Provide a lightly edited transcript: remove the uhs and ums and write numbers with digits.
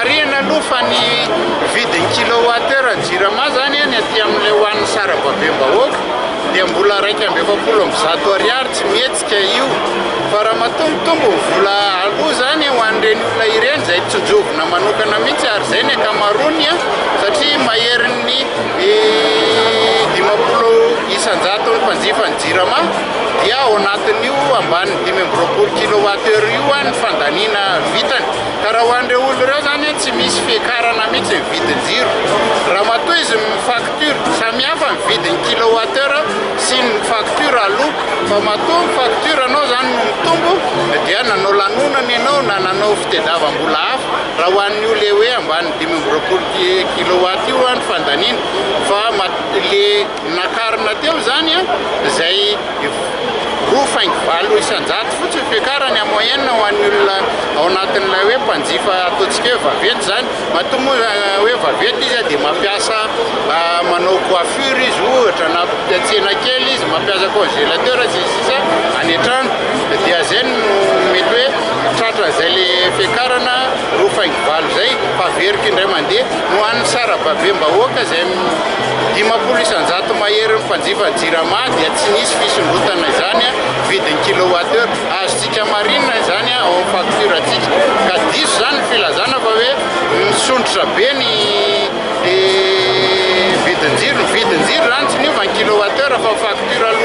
Marihina aloha fa ny vidin'ny kilowatt heure ny Jirama izany ny aty amin'ilay ho an'ny sarababem-bahoaka dia mbola 141 ariary, tsy mihetsika io. Fa raha matoa mitombo ny vola aloa izany ho an'ireny olona ireny izay tsinjovina manokana mihitsy ary izay ny ankamaroany satria maherin'ny 50% ny mpanjifa ny Jirama dia ao anatin'io ambanin'ny 25 kilowatt heure io ny fandaniana vitany. Ka raha ho an'ireo olona ireo izany tsy misy fiakarana mihitsy ny vidin-jiro. Raha matoa izy mi-facture, samy hafa ny vidin'ny kilowatt heure sy ny facture aloa. Fa matoa ny facture anao izany no mitombo dia nanao lanonana ianao na nanao fitediavam-bola hafa. Raha ho an'io le hoe ambanin'ny 25 kilowatt io ny fandaniana. Fa le nakarina teo izany izay 2,8% fotsiny fiakarany en moyenne ho an'ny olona ao anatin'ilay hoe mpanjifa ataontsika hoe vaventy izany. Matoa moa hoe vaventy izy dia mampiasa manao coiffure izy ohatra na tsena kely izy mampiasa congélateur sy ny sisa any an-trano dia izay no mety hoe tratra izay le fiakarana 2,8 izay fa averiko indray mandeha no an'ny sarababem-bahoaka izay 50% maherin'ny mpanjifa Jirama dia tsy nisy fisondrotana izany vidin'ny kilowatt heure. Azontsika marina izany ao amin'ny facture antsika. Ka diso izany ny filazana fa hoe misondrotra be ny vidin-jiro. Ny vidin-jiro izany tsy niova ny kilowatt heure fa facture aloha.